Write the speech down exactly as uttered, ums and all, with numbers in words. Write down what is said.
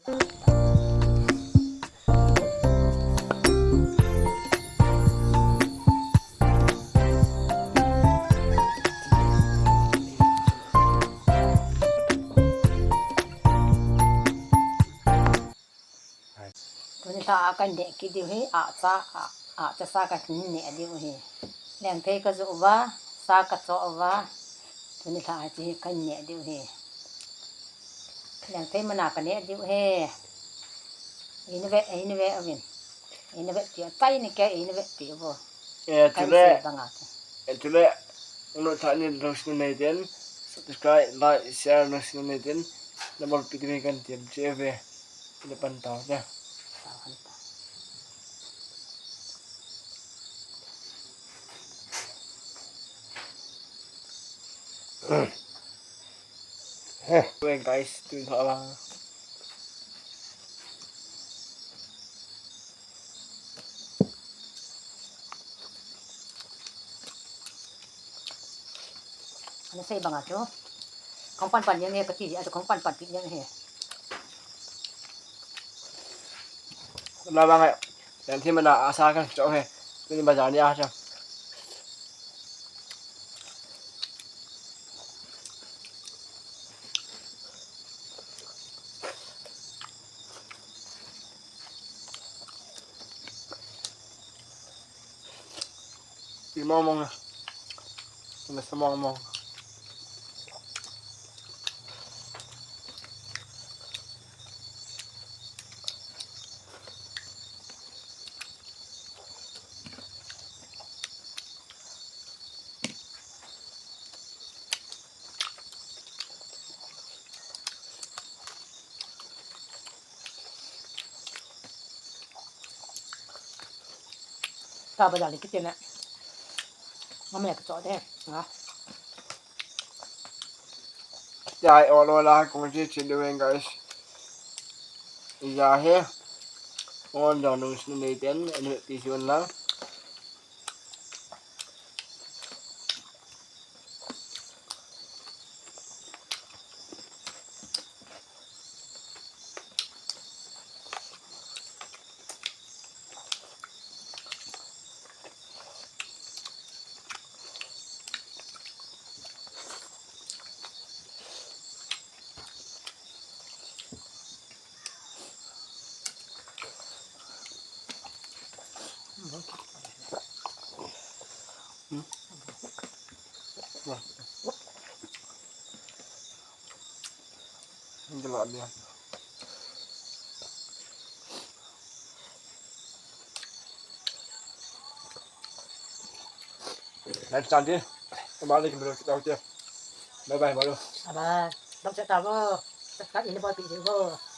Tuni lha a kan neh kit diu hi, acha, a, acha sa kan neh diu hi. Lengthei ka joh uva, sa ka choh uva. Tuni lha a hiche hi kan neh diu hi. Lengthei mana ka neh diu hi. Eina ve, eina ve uvin. Eina vetpi, achaina kei eina vetpi uvo. Eh, kan chule, sei banga chu. Eh, chule, nangho thaneina lungsetna nei tin, subscribe, like, share, lungsetna nei tin, nabolpi diuvin kan tem cheh uve. Ina pan tau te. Tau han ta. Well, guys, tun tho lang. Ana sei banga chu. Kong pan pan jeng e kati, achu kong pan pan pi jeng e. Na bang e. Lengthei mana asa kan choh e. Tuni bazar ni a cha. Pi mong mong na. Ina sa mong mong. Ka bazar ni kiti na. Ngam le ka choh de. Nga. Chai ol ol a kong che che diu e guys. Ija he. On jong lungsetna nei tin, ina vetpi un lang. Hindi lang yan. Next time din. Bye bye, bye. Bye bye. Bye bye. Bye bye.